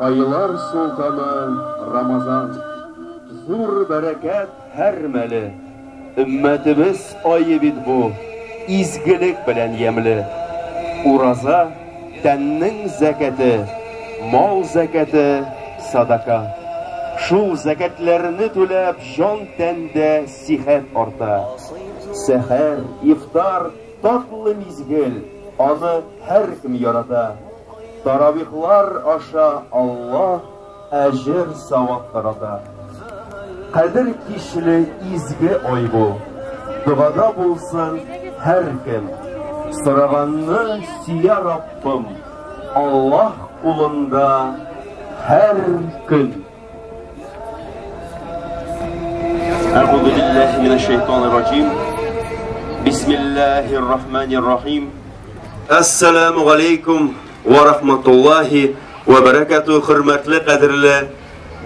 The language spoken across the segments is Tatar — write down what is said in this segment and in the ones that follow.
Айлар солтаны Рамазан. Зур бәрәкәт һәр мәле. Өммәтебез ае бит бу, изгелек белән ямьле. Ураза, тәннең зәкяте, мал зәкяте, садака. Шул зәкятләрне түләп җан-тәндә сихәт арта. Сәхәр, ифтар, татлы мизгел, аны һәркем ярата. Таравихлар аша Аллаһ әҗер-савап тарата. Кадер кичле изге ай бу. Догада булсын һәркем. Сораганны сөя Раббым. Аллаһ кулында һәр көн. أعوذ بالله من الشيطان الرجيم بسم الله الرحمن الرحيم Әссәләмү галәйкүм вә рахматуллаһи вә бәрәкәтү, хөрмәтле, кадерле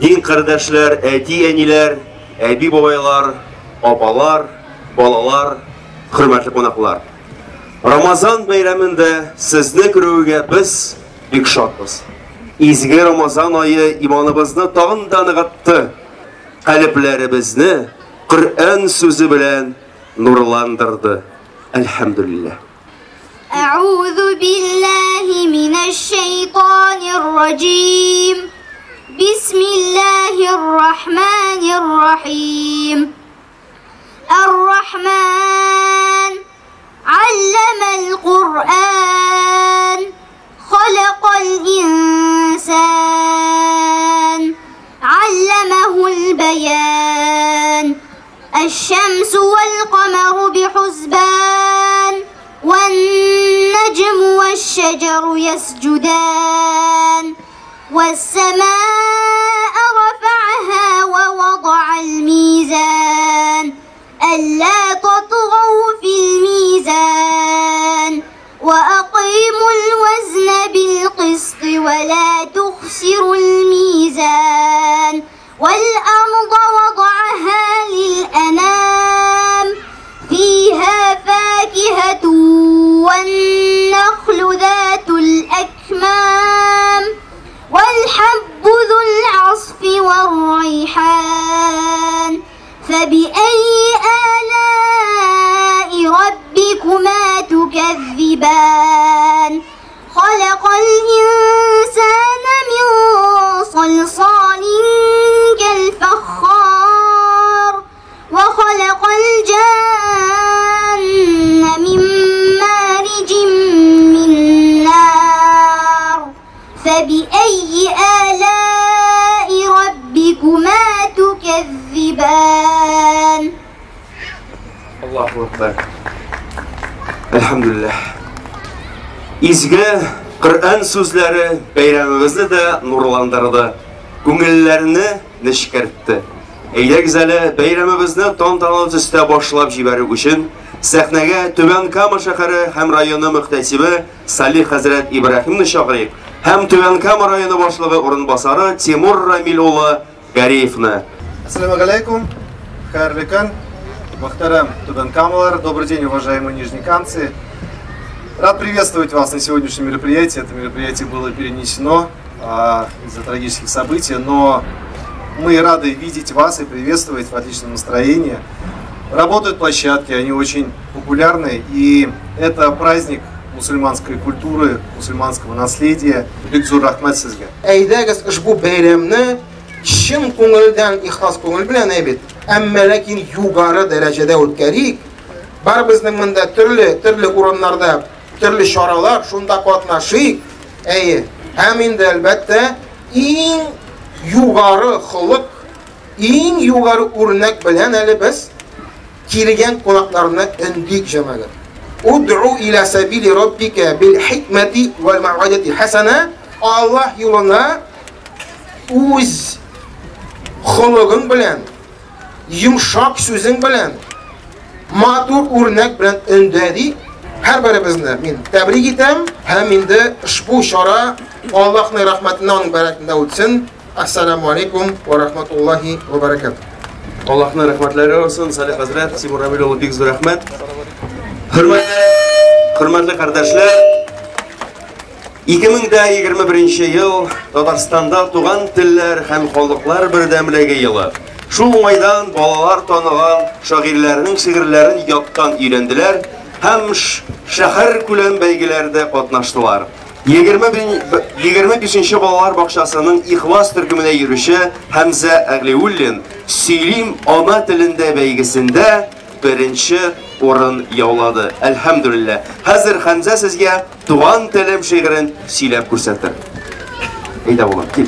дин кардәшләр, әти-әниләр, әби-бабайлар, апалар, балалар, хөрмәтле кунаклар. Рамазан бәйрәмендә сезне күрүгә без бик шатбыз. Изге Рамазан ае иманыбызны тагын да ныгытты, калебләребезне Коръән сүзе белән нурландырды. Әлхәмдүлилләһ. أعوذ بالله من الشيطان الرجيم بسم الله الرحمن الرحيم الرحمن علم القرآن خلق الإنسان علمه البيان الشمس والقمر بحسبان والنجم والشجر يسجدان والسماء رفعها ووضع الميزان ألا تطغوا في الميزان وأقيموا الوزن بالقسط ولا تخسروا الميزان والأرض وضعها للأنام فيها فاكهة والنخل ذات الأكمام والحب ذو العصف والريحان فبأي آلاء ربكما تكذبان خلق الإنسان من صلصال كالفخار وخلق الجان من مارج من نار فبأي آلاء ربكما تكذبان Аллаһу Акбар. Әлхәмдүлилләһ. Изге Коръән сүзләре бәйрәмебезне дә нурландырды, күңелләрне нечкәртте. Әйдәгез әле бәйрәмебезне тантаналы төстә башлап җибәрү өчен сәхнәгә Түбән Кама шәһәре һәм районы мөхтәсибе Салих хәзрәт Ибраһимны чакырыйк һәм Түбән Кама районы башлыгы урынбасары Тимур Рамил улы Гареевны. Ассаламу алейкум, хәерле көн, мөхтәрәм Түбән Камалар, добрый день, уважаемые нижнекамцы. Рад приветствовать вас на сегодняшнем мероприятии. Это мероприятие было перенесено из-за трагических событий, но мы рады видеть вас и приветствовать в отличном настроении. Работают площадки, они очень популярны, и это праздник мусульманской культуры, мусульманского наследия. Бик зур рәхмәт сезгә. Әйдәгез ошбу бәйрәмне чын күңелдән, ихлас күңел белән әйбит, әмма ләкин югары дәрәҗәдә үткәрик. Барыбызның монда төрле, төрле урыннарда төрле чаралар, шунда катнашыйк. Әйе. Һәм инде әлбәттә иң югары холык, иң югары үрнәк белән әле без килгән кунакларны өндик, җәмәгать. Уд'у иля сабили раббика бил хикмәти вәл мәүгыйзәти хәсәнә. Аллаһ юлына үз холыгың белән, йомшак сүзең белән, матур үрнәк белән өндә ди. Һәрберебезне мин тәбрик итәм һәм инде ошбу чара Аллаһның рәхмәтенә, аның бәрәкәтендә үтсен. Ассаламу алейкум ва рахматуллахи ва баракатуh. Аллаһның рәхмәтләре булсын, Салих хәзрәт, Тимур Рамил улы, бик зур рәхмәт. Хөрмәтле, хөрмәтле кардәшләр, 2021 ел Татарстанда туган телләр һәм халыклар бердәмлеге елы. Шул уңайдан балалар таныган шагыйрьләрнең шигырьләрен яттан өйрәнделәр һәм шәһәр күләм бәйгеләрдә катнаштылар. 25 балалар бакчасының Ихлас төркеменә йөрүче Хәмзә Әглиуллин Сөйлим ана телендә бәйгесендә беренче урын яулады. Әлхәмдүлилләһ. Хәзер Хәмзә сезгә Туган телем шигырен сөйләп күрсәтер. Әйдә, улым, кил.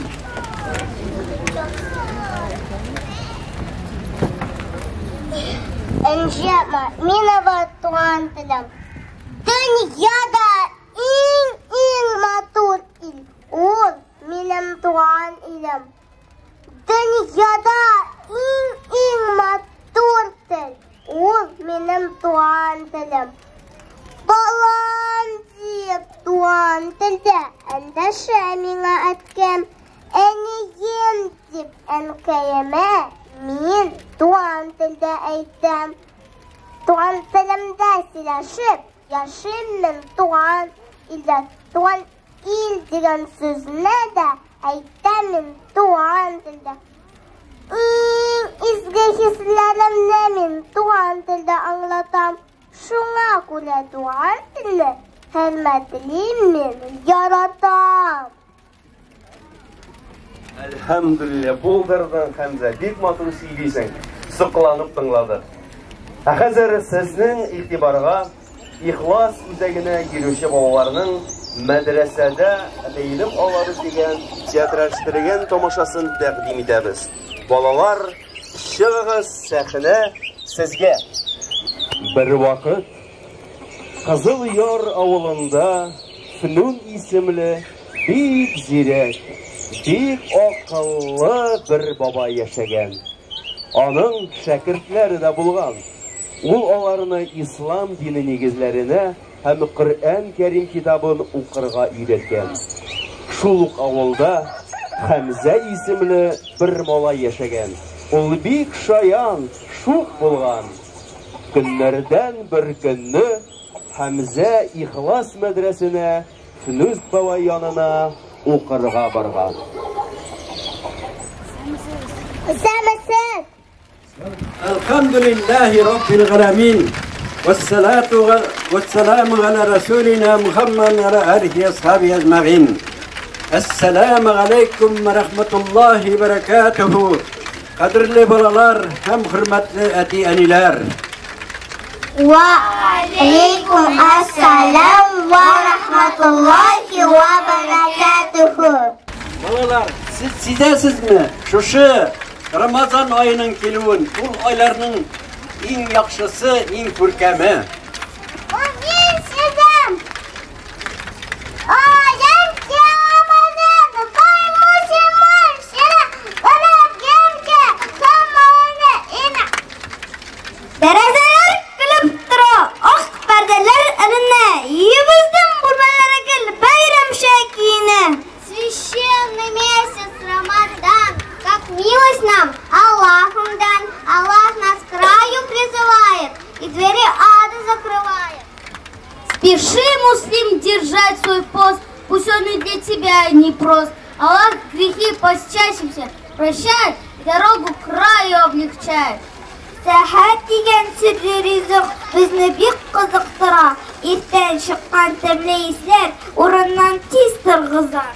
Энҗе Минова туган телем. Дөньяда иң-иң матур ил ул минем туган илем. Дөньяда иң-иң матур тел ул минем туган телем. Балам дип туган телдә эндәшә миңа әткәм. Әнием дип әнкәемә мин туган телдә әйтәм. Туган телемдә сөйләшеп яшим мин туган илдә. Туган ил дигән сүзне дә әйтәм мин туган телдә. Иң изге хисләремне мин туган телдә аңлатам. Шуңа күрә туган телне хөрмәтлим мин, яратам. Әлхәмдүлилләһ, булдырдың, Хәмзә, бик матур сөйлисең. Сокланып тыңладык. Ә хәзер сезнең игътибарга Ихлас үзәгенә йөрүче балаларның мәдрәсәдә гыйлем алабыз дигән театральләштергән тамашасын тәкъдим итәбез. Балалар, чыгыгыз сәхнә сезгә. Бервакыт Кызыл Яр авылында Фнүн исемле бик зирәк, бик акыллы бер бабай яшәгән. Аның шәкертләре дә булган. Ул аларны ислам дине нигезләренә һәм Коръән Кәрим китабын укырга өйрәткән. Шул ук авылда Хәмзә исемле бер малай яшәгән. Ул бик шаян, шук булган. Көннәрдән бер көнне Хәмзә Ихлас мәдрәсенә Фнүз бабай янына укырга барган. Исәнмесез! Әлхәмдүлилләһи раббил галәмин. Вассалату вассаламу аля расулина Мухаммад ва аля алихи асхаби әҗмәгин. Әссәламу алейкум ва рахматуллахи ва баракатуху. Кадерле балалар һәм хөрмәтле әти-әниләр. Ва алейкум ассалам ва рахматуллахи ва баракатуху. Балалар, сез сизәсезме? Шушы Рамазан аеның килүен, ул айларның иң яхшысы, иң күркәме. Мин сизәм. Аем Рамазан, бай мусульман, сине Тәрәзәләр көлеп тора, ак пәрдәләр эленә, өебезнең бүлмәләре гел бәйрәмчә киенә. Священный месяц Рамадан, как милость нам Аллахом дан. Аллах нас к раю призывает и двери ада закрывает. Спеши, муслим, держать свой пост, пусть он и для тебя не прост. Аллах грехи постящимся прощает и дорогу к раю облегчает. Сәхәр дигән серле ризык безне бик кызыктыра. Иртән чыккан тәмле исләр урыннан тиз торгыза.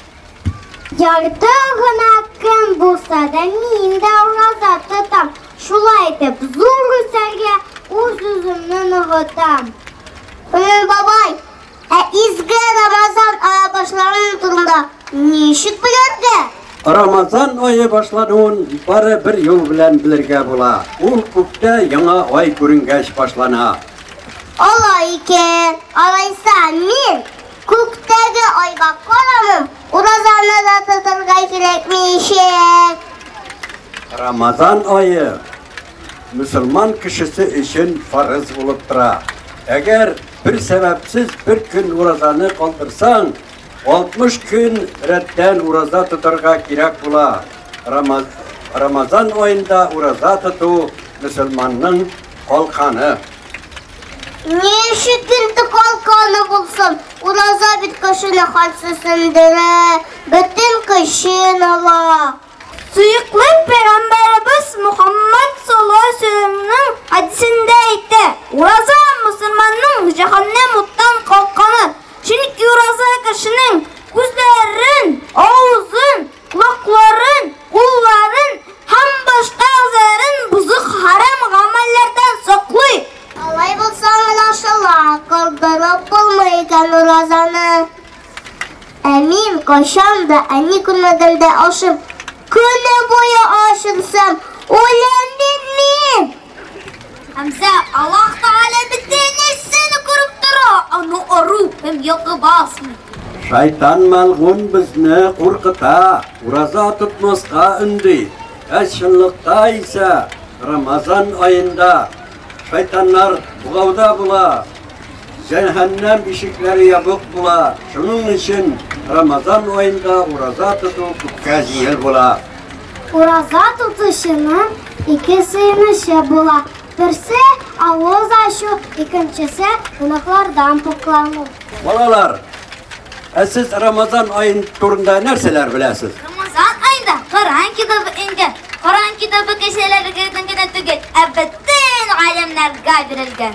Ярты гына көн булса да, мин дә ураза тотам. Шулай итеп, зур үсәргә үз-үземне ныгытам. Фәнил бабай, ә изге Рамазан ае башлануы турында ничек белергә? Рамазан ае башлануын бары бер юл белән белергә була. Ул күктә яңа ай күренгәч башлана. Алай икән. Алайса, мин күктәге айга карамыйм, уразаны да тотарга кирәкмиячәк. Рамазан ае мөселман кешесе өчен фарыз булып тора. Әгәр бер сәбәпсез бер көн уразаны калдырсаң, 60 көн рәттән ураза тотарга кирәк була. Рамазан аенда ураза тоту мөселманның калканы. Ничек инде калканы булсын? Ураза бит кешене хәлсезләндерә, бөтен көчен ала. Сөекле пәйгамбәребез Мухаммад саллаллаһу алейһи вәсәлләмнең хәдисендә әйтә: "Ураза мөселманның җәһәннәм уттан калканы. Чөнки ураза кешенең күзләрен, авызын, колакларын, кулларын һәм башка әгъзаларын бозык харам гамәлләрдән саклый." Алай булса аңлашыла, калдырып булмый икән уразаны. Ә мин кайчан да әни күрмәгәндә ашым, көне буе ачынсам, үләм бит мин! Хәмзә, Аллаһ Тәгалә бөтен нәрсәне күреп тора, аны ару һәм йокы басмый. Шайтан мәлгунь безне куркыта, ураза тотмаска өнди. Ә чынлыкта исә Рамазан аенда шайтаннар богауда була, җәһәннәм ишекләре ябык була. Шуның өчен Рамазан аенда ураза тоту күпкә җиңел була. Ураза тотучының ике сөенече була. Берсе авыз ачу, икенчесе гөнаһлардан пакьлану. Балалар, ә сез Рамазан аен турында нәрсәләр беләсез? Рамазан аенда Коръән китабы иңгән. Коръән китабы кешеләргә генә түгел, ә бөтен галәмнәргә бирелгән.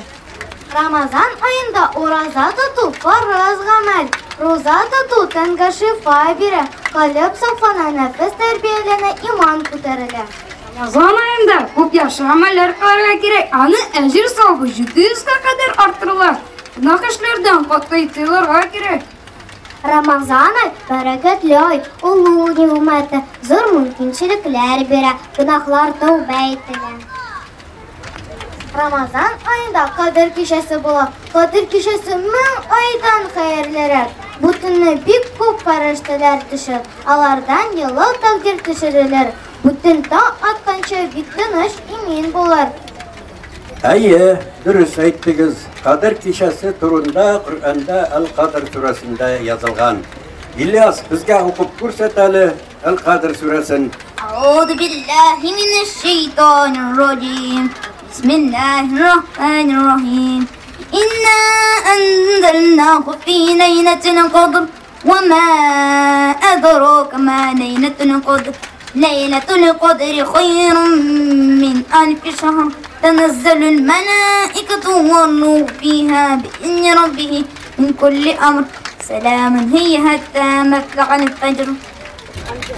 Рамазан аенда ураза тоту фарыз гамәл. Руза тоту тәнгә шифа бирә, калеб сафлана, нәфес тәрбияләнә, иман күтәрелә. Рамазан аенда күп яхшы гамәлләр кылырга кирәк. Аны әҗер савабы 700 гә кадәр арттырыла. Гөнаһ эшләрдән катгый тыелырга кирәк. Рамазан ай бәрәкәтле ай, олуг нигъмәте, зур мөмкинчелекләр бирә, гөнаһлар тәүбә ителә. Рамазан аенда Кадер кичәсе була. Кадер кичәсе 1000 айдан хәерлерәк. Бу төнне бик күп фәрештәләр төшер, алардан еллык тәкъдир төшерелер. Бу төн таң атканчы бик тыныч, имин булыр. Әйе, дөрес әйттегез. Кадер кичәсе турында Коръәндә Әл-Кадр сүрәсендә язылган. Ильяс, безгә укып күрсәт әле Әл-Кадр сүрәсен. Әгъузу биллаһи минәш-шәйтанир раҗим. Бисмиллаһир-рахманир рахим. Инна анзалнаху фи ләйләтил кадр. Ва ма адрака ма ләйләтул кадр. Ләйләтул кадри хайрун мин әлфи шәһр. Таназзалул мәлаикату вар-рух фиха биизни раббихим мин кулли амр. Сәламун һия хәтта матла'ил фәҗр.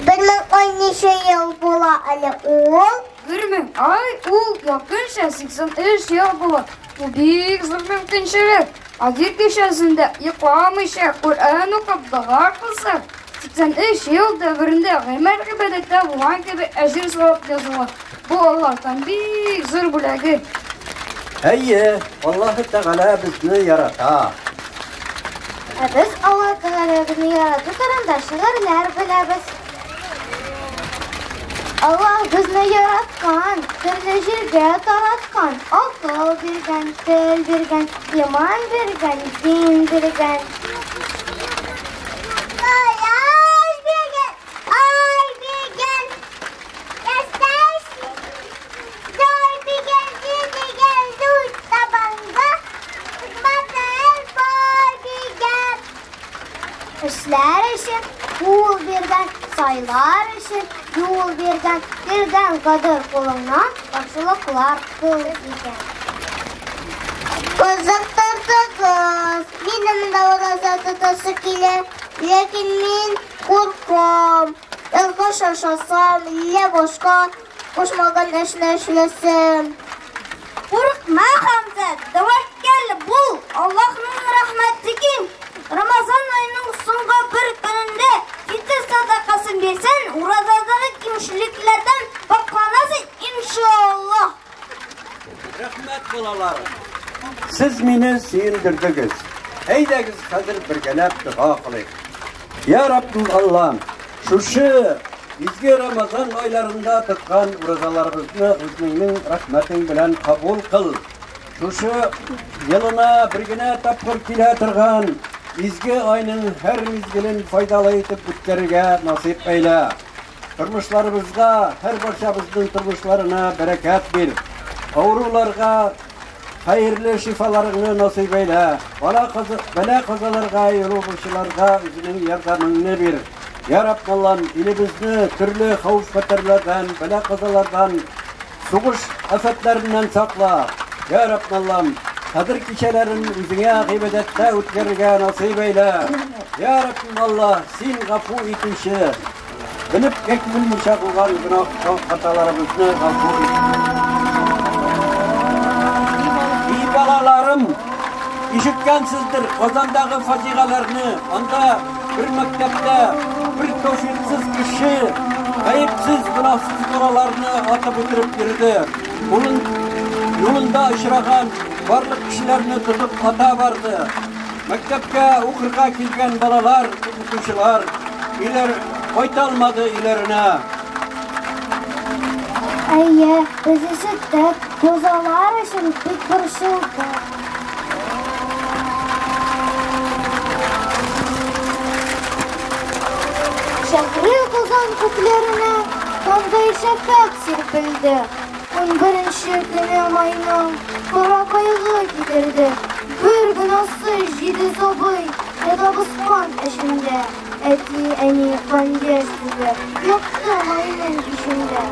1000 ай ничә ел була әле ул? 1000 ай ул якынча 83 ел була. Бу бик зур мөмкинчелек. Кадер кичәсендә йокламыйча Коръән укып дога кылсак, 83 ел дәверендә гамәл-гыйбадәттә булган кебек әҗер-савап языла. Бу Аллаһтан бик зур бүләге. Әйе, Аллаһы Тәгалә безне ярата. Ә без Аллаһ Тәгалә безне ярату турында шигырьләр беләбез. Аллаһ безне яраткан, төрле җиргә тараткан, акыл биргән, тел биргән, иман биргән, дин биргән. Кояш биргән, ай биргән, яшьтәш зур биргән, җир биргән, зур табанга хезмәтләр бар биргән. Эшләр өчен кул биргән, сайлар өчен юл биргән, биргән кадер кулыңнан яхшылыклар кыл дигән. Кызыктырдыгыз. Минем дә ураза тотасы килә, ләкин мин куркам. Ялгыш ашасам, әллә башка кушмаган эшне эшләсәм. Курыкма, Хәмзә, тәвәккәл бул, Аллаһның рәхмәте киң. Рамазан аеның соңгы бер көнендә фитыр садакасын бирсәң, уразадагы кимчелекләрдән пакьланасың, иншаллаһ. Рәхмәт, балалар. Сез мине сөендердегез. Әйдәгез, хәзер бергәләп дога кылыйк. Я Раббым Аллам, шушы изге Рамазан айларында тоткан уразаларыбызны үзеңнең рәхмәтең белән кабул кыл. Шушы елына бер генә тапкыр килә торган изге айның һәр мизгелен файдалы итеп үткәрергә насыйп әйлә. Тормышларыбызга, һәр барчабызның тормышларына бәрәкәт бир. Авыруларга Хәерле шифаларыңны насыйп әйлә. Бәла-казаларга юлыгучыларга үзеңнең ярдәмеңне бир. Я Раббым Аллам, илебезне төрле хәвеф-хәтәрләрдән, бәла-казалардан, сугыш афәтләреннән сакла. Я Раббым Аллам, Кадер кичәләрен үзеңә гыйбадәттә үткәрергә насыйп әйлә. Я Раббым Аллаһ, син гафу итүче. Белеп яки белмичә кылган гөнаһ хаталарыбызны гафу ит. И балаларым, ишеткәнсездер Казандагы фаҗигаләрне. Анда бер мәктәптә бер тәүфиксыз кеше гаепсез, гөнаһсыз балаларны атып үтереп йөрде. Улын юлында очраган барлык кешеләрне тотып ата барды. Мәктәпкә укырга килгән балалар, укытучылар өйләр кайта алмады өйләренә. Әйе, без ишеттек, язалар өчен бик борчылдык. Шәһре Казан күкләренә таңдай шәфәкъ сирпелде. Унберенче көне майның кара кайгы китерде. Бер гөнаһсыз җиде сабый ята боскан эчендә. Әти-әни кан-яшь түгеп, якты майның кичендә.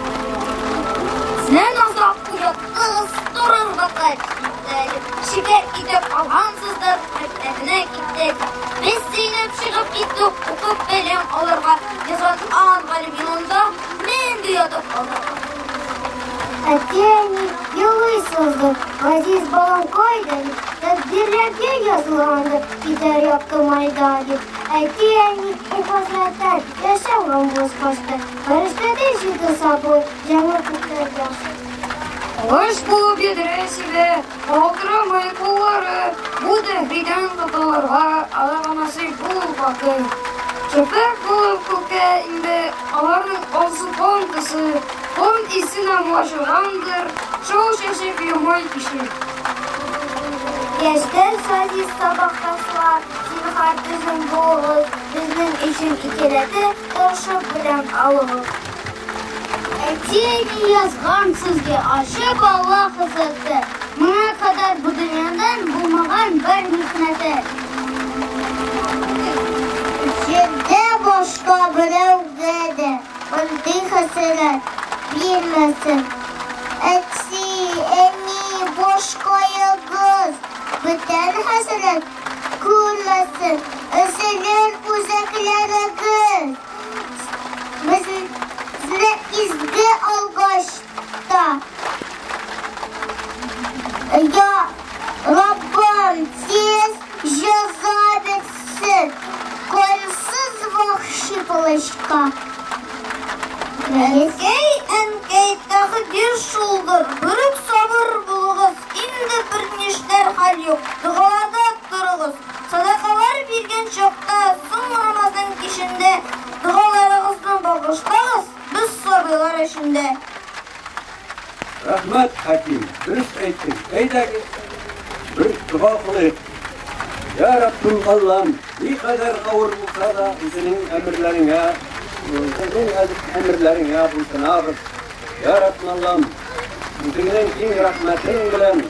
Сезнең азрак уяттыгыз, торыр вакыт җитте әле. Шикәр итеп алгансыздыр, мәктәбенә киттек. Без сөенеп чыгып киттек, укып белем алырга. Язган галим юлында мәңге ятып калырга. Әти-әни елыйсыздыр, газиз балам кайда дип, тәкъдирләргә язылгандыр, китәр якты майда дип. Әти-әни бу хәсрәттән яшәү ваз качты. Фәрештәдәй җиде сабый җаны күкләргә очты. Алыш булып ядрә сибә, калтырамый куллары, бу дәһридән котылырга аларга насыйп булмады. Шәфәкъ булып күккә иңде аларның алсу кан төсе, кан исенә аңлашылгандыр, шау чәчеп елмай кеше. Яшьтәш газиз сабакташлар, зинһар түзем булыгыз, безнең өчен икеләтә тырышып белем алыгыз. Әти-әни язган сезгә ачы бала хәсрәте, моңа кадәр бу дөньядан булмаган бер михнәте. Җирдә башка берәүгә дә мондый хәсрәт бирмәсен. Әти, әни, башкаегыз, бүтән хәсрәт күрмәсен, өзелер үзәкләрегез. Безне изге алгач та, я Раббым, тиз җәза бирсен кансыз вәхши палачка. Әнкәй, әнкәй, тәкъдир шулдыр, берүк сабыр булыгыз, инде бернишләр хәл юк, догаларда торыгыз. Садакалар биргән чакта, соң Рамазан кичендә, догаларыгызны багышлагыз, без сабыйлар өчен дә. Рәхмәт, Хәким, дөрес әйттең. Әйдәгез, бер дога кылыйк. Я Раббым Аллам, никадәр авыр булса да, үзеңнең әмерләреңә, үзеңнең әмерләреңә буйсынабыз. Я Раббым Аллам, үзеңнең киң рәхмәтең белән,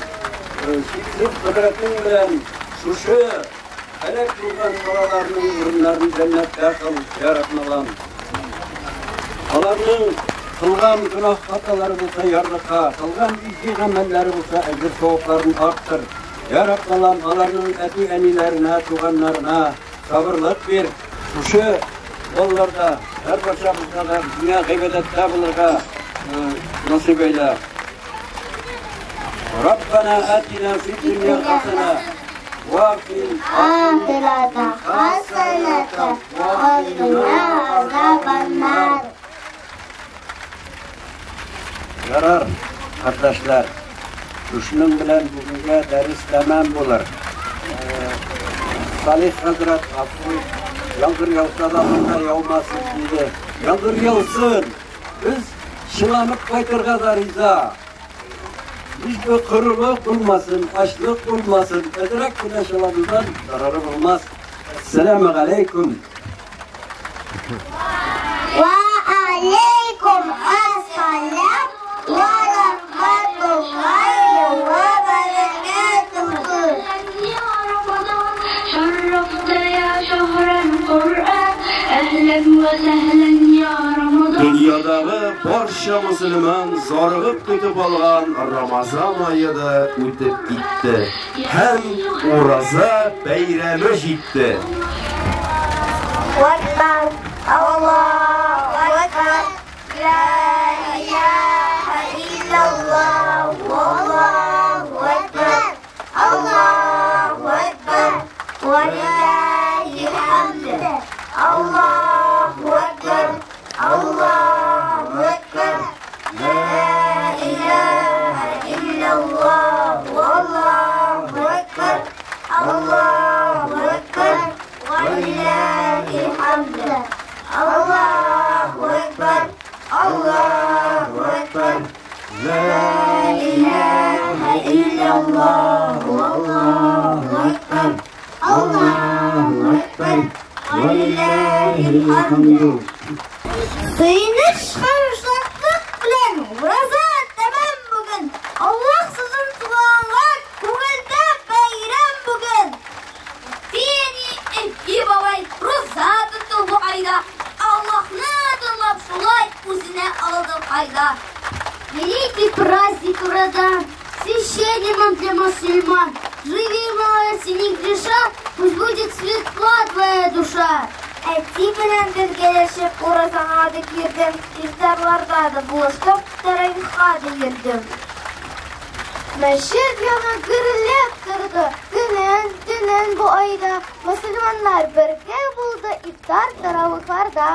чиксез кодрәтең белән шушы һәлак булган балаларның урыннарын җәннәттә кыл, Я Раббым Аллам. Аларның кылган гөнаһ хаталары булса ярлыка, кылган изге гамәлләре булса әҗер савапларын арттыр. Я Раббым Аллам, аларның әти-әниләренә, туганнарына сабырлык бир. Шушы балаларда һәрбарчабызга да дөнья гыйбадәттә булырга насыйп әйлә. Раббана атина фид дөнья хасана ва фил ахирати хасаната ва кина азабаннар. Ярар, кардәшләр, шушының белән бүгенгә дәрес тәмам булыр. Салих хәзрәт, гафу ит, яңгыр яуса да монда яумасын диде. Яңгыр яусын, без чыланып кайтырга да риза. Лишь бы корылык булмасын, ачлык булмасын, әзрәк кенә чыланудан зарары булмас. Әссәламү галәйкүм. Ва алейкум ассалям ва рахматуллахи ва баракатух. Әһлән вә сәһлән я Рамазан. Дөньядагы барча мөселман зарыгып көтеп алган Рамазан ае да үтеп китте. Һәм Ураза бәйрәме җитте. Акбар, Аллаһу Акбар, ла илаһа иллаллаһ, Аллаһу Акбар, Аллаһу Акбар, валиллаһил хамд. Аллаһу Акбар, Аллаһу Акбар, ла илаһа иллаллаһ, Аллаһу Акбар, Аллаһу Акбар, валиллаһил хамд. Аллаһу Акбар, Аллаһу Акбар, ла илаһа иллаллаһ, Аллаһу Акбар, Аллаһу Акбар, валиллаһил хамд. Сөенеч һәм шатлык белән ураза тәмам бүген. Аллаһ сүзен тыңлаганнар күңелдә бәйрәм бүген. Әти, әби, бабай руза тотты бу айда. Аллаһны тыңлап шулай үзенә алды файда. Великий праздник Ураза, священен он для мусульман. Живи, молодцы, не греша, пусть будет светла твоя душа. Әти белән бергәләшеп уразаңа да кирдем, ифтарларда да булыштым, таравихка да йөрдем. Мәчет яны гөрләп торды, көнен, төнен бу айда мөселманнар бергә булды ифтар таравихларда.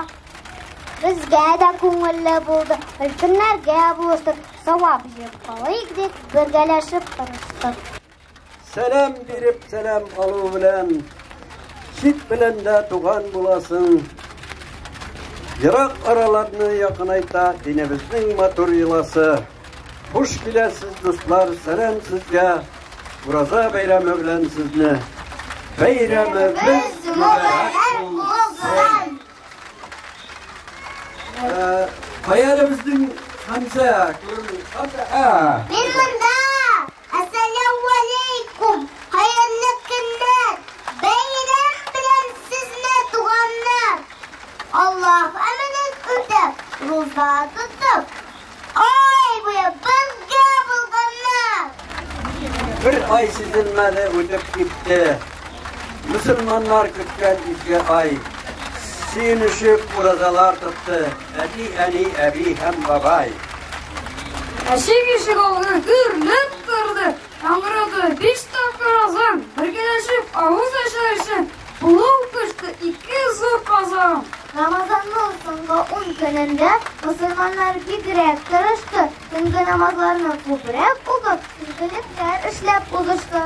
Безгә дә күңелле булды, өлкәннәргә булыштык, савап җыеп калыйк дип бергәләшеп тырыштык. Сәлам биреп, сәлам алу белән чит белән дә туган буласың. Ерак араларны якынайта динебезнең матур йоласы. Хуш киләсез, дуслар, сәлам сезгә. Ураза бәйрәме белән сезне. Бәйрәмебез мөбарәк булсын. Кая әле безнең Хәмзә? Күренми. Хәмзә, ә. Мин монда. Әссәламү алейкум. Хәерле көннәр. Бәйрәм белән сезне, туганнар. Аллаһ әмерен үтәп, руза тотып, ай буе бергә булганнар. Бер ай сизелмәде, үтеп китте. Мөселманнар көткән изге ай. Сөенешеп уразалар тотты. Әти, әни, әби һәм бабай. Мәчет ишек алды гөрләп торды. Яңгырады биш тапкыр азан. Бергәләшеп авыз ачар өчен пылау пеште ике зур казан. Рамазанның соңгы 10 көнендә мөселманнар бигрәк тырышты. Төнге намазларны күбрәк укып, изгелекләр эшләп узышты.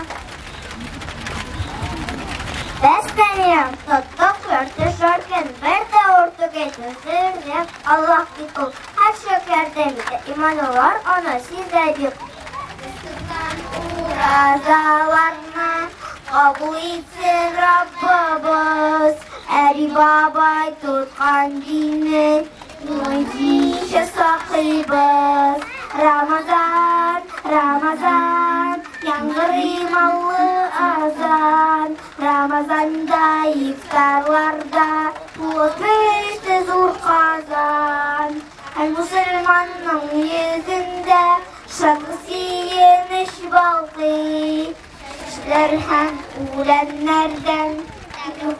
Без тәнем тоттык яртышар көн, бер дә артык әйтмәсен, Аллаһ бит ул һәрчак ярдәм итә, иманлылар аны сизә бик. Уразаларны кабул итсен Раббыбыз, әби бабай тоткан динне ничә саклыйбыз. Рамазан, Рамазан, яңгырый маллы азан. Рамазанда ифтарларда булып пеште зур казан. Һәр мөселманның йөзендә шатлык сөенеч балкый. Кешеләр һәм үләннәрдән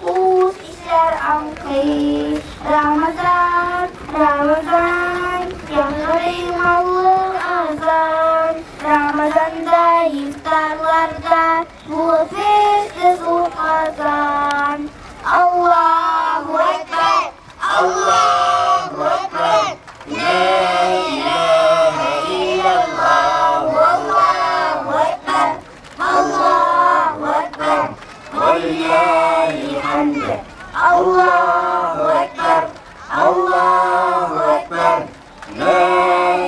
хуш исләр аңкый. Рамазан, Рамазан, яңгырый маллы азан. Рамазанда ифтарларда булып пеште зур казан. Аллаһу Акбар, Аллаһу Акбар, ла илаһа иллаллаһ, Аллаһу Акбар, Аллаһу Акбар, валиллаһил хамд. Аллаһу Акбар, Аллаһу Акбар, ла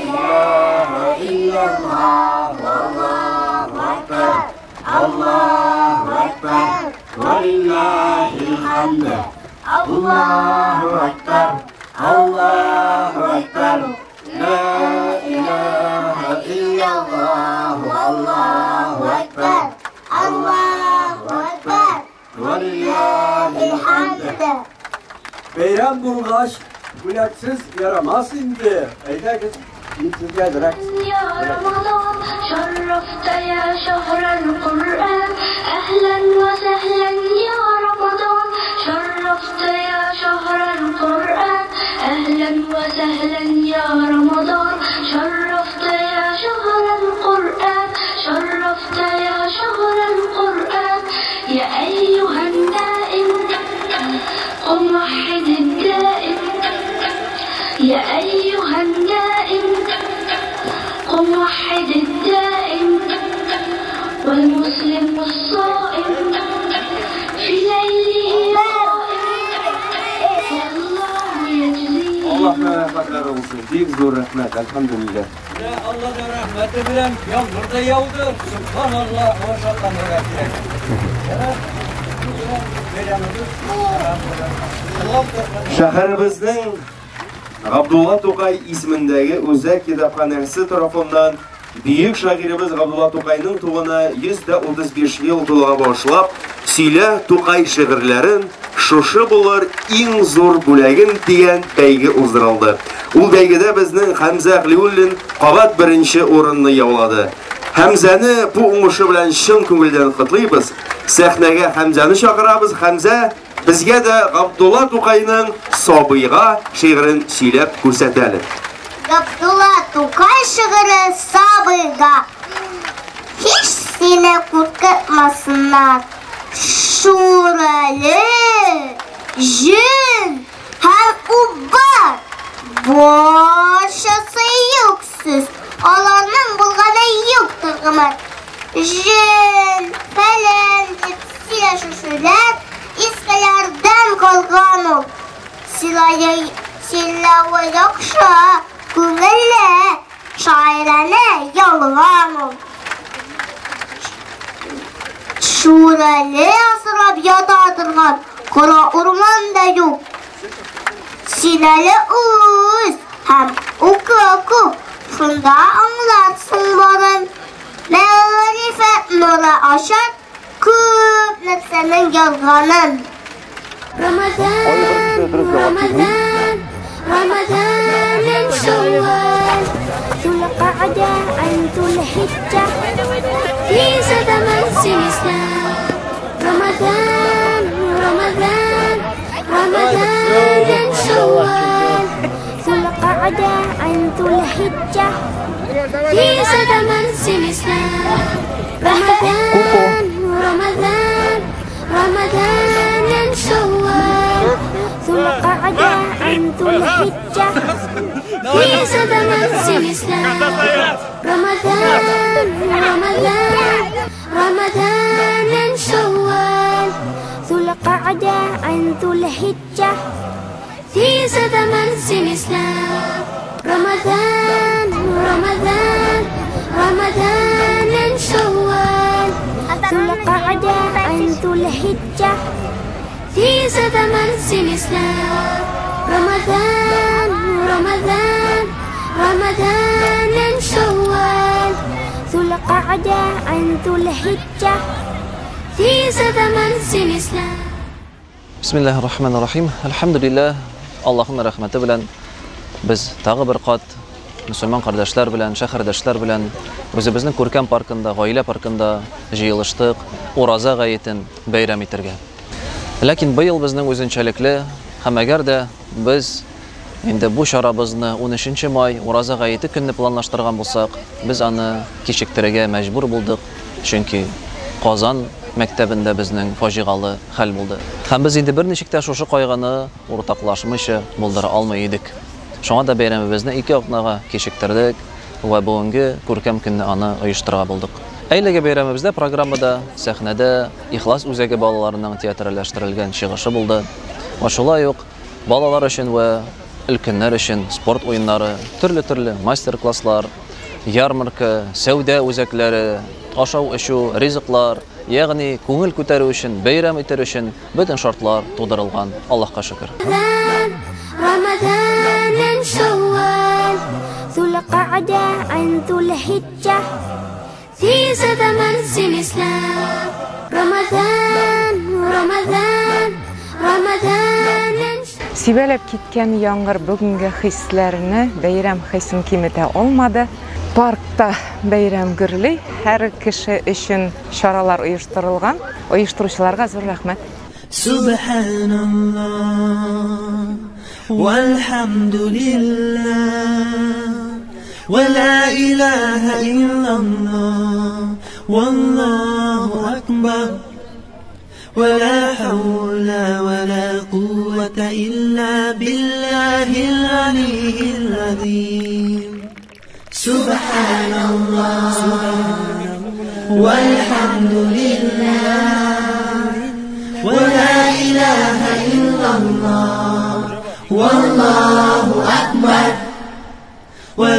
илаһа иллаллаһ, Аллаһу Акбар, Аллаһу Акбар, валиллаһил хамд. Аллаһу Акбар, Аллаһу Акбар, ла илаһа иллаллаһ, Аллаһу Акбар, Аллаһу Акбар, валиллаһил хамд. Бәйрәм булгач, бүләксез ярамас инде. Әйдәгез, мин сезгә әзрәк. يا رمضان شرفت يا شهر القرآن أهلا وسهلا يا رمضان شرفت يا شهر القرآن أهلا وسهلا يا رمضان شرفت يا شهر القرآن شرفت يا شهر القرآن يا أيها النائم قم وحد الدائم يا أيها النائم قم وحد الدائم والمسلم الصائم في ليله قائم والله يجزيه Аллаһның рәхмәтләре булсын. Бик зур рәхмәт, әлхәмдүлилләһ. Аллаһның рәхмәте белән яңгыр да яуды. Субханаллаһ, шатланырга кирәк. Бәйрәмебез Шәһәребезнең Габдулла Тукай исемендәге үзәк китапханәсе тарафыннан бөек шагыйребез Габдулла Тукайның тууына 135 ел тулуга багышлап, Сөйлә Тукай шигырьләрен шушы булыр иң зур бүләгем дигән бәйге уздырылды. Ул бәйгедә безнең Хәмзә Әхлиуллин кабат беренче урынны яулады. Хәмзәне бу уңышы белән чын күңелдән котлыйбыз. Сәхнәгә Хәмзәне чакырабыз. Хәмзә безгә дә Габдулла Тукайның Сабыйга шигырен сөйләп күрсәтә әле. Габдулла Тукай шигыре Сабыйга. Һич сине куркытмасыннар. Шүрәле, җен һәм убыр. Барчасы юк сүз. Аларның булганы юктыр гомер. Җен, фәлән дип сөйләшүчеләр искеләрдән калган ул. Сөйләве яхшы, күңелле, шаирәне ялган ул. Шүрәле асрап ята торган кара урман да юк. Син әле үс һәм укы күп, шунда аңларсың барын. Мәгърифәт нуры ачар күп нәрсәнең ялганын. رمضان رمضان رمضان شوال ذو القعدة عن ذو الحجة في ستة الإسلام رمضان رمضان رمضان شوال ذو القعدة عن ذو الحجة في ستة الإسلام رمضان رمضان رمضان شوال ذو القعدة عن ذو الحجة في ستة الإسلام رمضان رمضان رمضان شوال ذو القعدة عن ذو الحجة في ستة الإسلام رمضان رمضان رمضان شوال ذو القعدة عن ذو الحجة في ستة الإسلام رمضان رمضان رمضان شوال ذو القعدة عن ذو الحجة في ستة الإسلام Бисмиллаһир рахманир рахим. Әлхәмдүлилләһ, Аллаһның рәхмәте белән без тагы бер кат мөселман кардәшләр белән, шәһәрдәшләр белән үзебезнең күркәм паркында, гаилә паркында җыелыштык, Ураза гаетен бәйрәм итәргә. Ләкин быел безнең үзенчәлекле һәм әгәр дә без инде бу чарабызны 13 май Ураза гаете көнне планлаштырган булсак, без аны кичектерергә мәҗбүр булдык, чөнки Казан мәктәбендә безнең фаҗигалы хәл булды. Һәм без инде берничек тә шушы кайгыны уртаклашмыйча булдыра алмый идек. Шуңа да бәйрәмебезне 2 атнага кичектердек ва бүгенге күркәм көнне аны оештырырга булдык. Әлеге бәйрәмебездә программада сәхнәдә Ихлас үзәге балаларының театральләштерелгән чыгышы булды. Ва шулай ук балалар өчен ва өлкәннәр өчен спорт уеннары, төрле-төрле мастер-класслар, ярмарка, сәүдә үзәкләре, ашау-эчү, ризыклар, ягъни күңел күтәрү өчен, бәйрәм итәр өчен бөтен шартлар тудырылган. Аллаһка шөкер. رمضان شوال ذو القعدة عن ذو الحجة في ستة الإسلام رمضان رمضان رمضان. Сибәләп киткән яңгыр бүгенге хисләрне, бәйрәм хисен киметә алмады. Паркта бәйрәм гөрли, һәр кеше өчен чаралар оештырылган. Оештыручыларга зур рәхмәт. Субханаллах, вальхамдулиллах, ва ла илаха иллаллах, валлаху акбар, ва ла хаула ва ла куввата илля биллахил алийил азим. Субханаллах, вальхамдулиллах, ва ла илаха иллаллах, валлаху акбар, ва